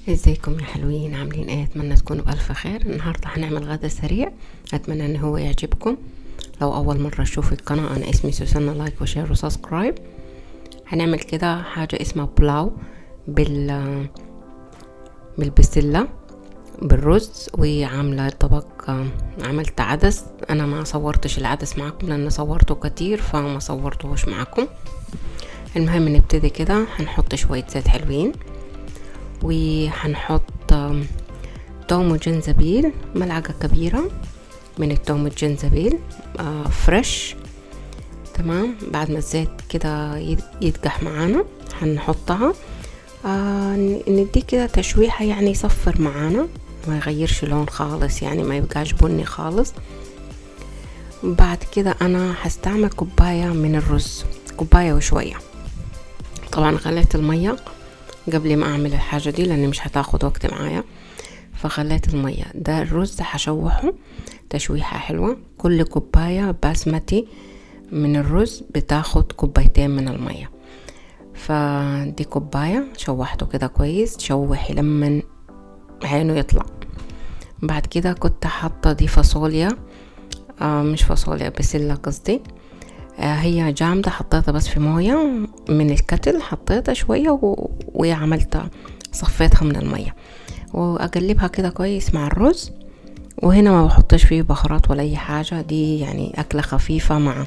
ازيكم يا حلوين، عاملين ايه؟ اتمنى تكونوا بالف خير. النهارده هنعمل غدا سريع، اتمنى ان هو يعجبكم. لو اول مرة تشوفي القناة، انا اسمي سوسنة، like و share و subscribe. هنعمل كده حاجة اسمها بلاو بالبسله بالرز، وعامله طبق، عملت عدس. انا ما صورتش العدس معكم لان صورته كتير فما صورتهوش معكم. المهم نبتدي كده. هنحط شوية زيت حلوين، وهنحط توم وجنزبيل، ملعقة كبيرة من التوم والجنزبيل fresh. تمام. بعد ما الزيت كده يتقح معانا هنحطها، نديه كده تشويحة، يعني يصفر معانا، ما يغيرش لون خالص، يعني ما يبقاش بني خالص. بعد كده انا هستعمل كوباية من الرز، كوباية وشوية. طبعا غليت المية قبل ما اعمل الحاجة دي لان مش هتاخد وقت معايا، فخليت المية. ده الرز هشوحه تشويحة حلوة. كل كوباية بسمتي من الرز بتاخد كوبايتين من المية، فدي كوباية شوحته كده كويس، تشوحي لما عينه يطلع. بعد كده كنت حاطة دي فاصوليا، مش فاصوليا، بسلة قصدي، هي جامدة، حطيتها بس في موية من الكتل، حطيتها شوية وعملتها صفيتها من المية، واقلبها كده كويس مع الرز. وهنا ما بحطش فيه بهارات ولا اي حاجة، دي يعني اكلة خفيفة مع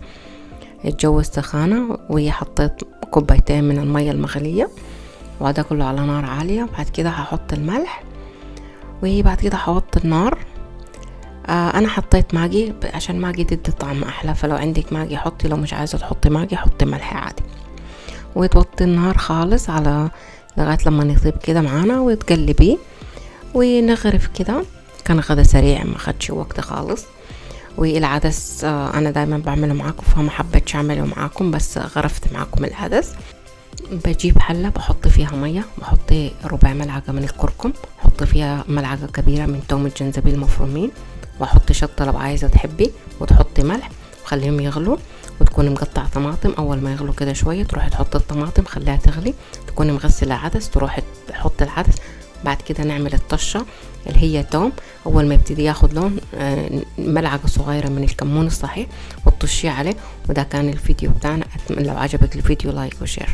الجو السخانة. وحطيت كوبايتين من المية المغلية، وهذا كله على نار عالية. بعد كده هحط الملح، وبعد كده هحط النار. انا حطيت ماجي عشان ماجي تدي طعم احلى، فلو عندك ماجي حطي، لو مش عايزه تحطي ماجي حطي ملح عادي. وتوطي النار خالص على لغاية لما يطيب كده معانا، وتقلبيه ونغرف كده. كان غدا سريع ما خدش وقت خالص. والعدس انا دايما بعمله معاكم، فما حبيتش اعمله معاكم، بس غرفت معاكم العدس. بجيب حله بحط فيها مية، بحط ربع ملعقة من الكركم، بحط فيها ملعقة كبيرة من توم الجنزبيل مفرومين، واحط شطه لو عايزه تحبي، وتحطي ملح، وخليهم يغلوا. وتكوني مقطعه طماطم، اول ما يغلوا كده شوية تروحي تحطي الطماطم، خليها تغلي. تكوني مغسله عدس، تروحي تحطي العدس. بعد كده نعمل الطشه اللي هي توم، اول ما يبتدي ياخد لون ملعقة صغيرة من الكمون الصحيح وتطشيه عليه. وده كان الفيديو بتاعنا. اتمنى لو عجبك الفيديو like و share.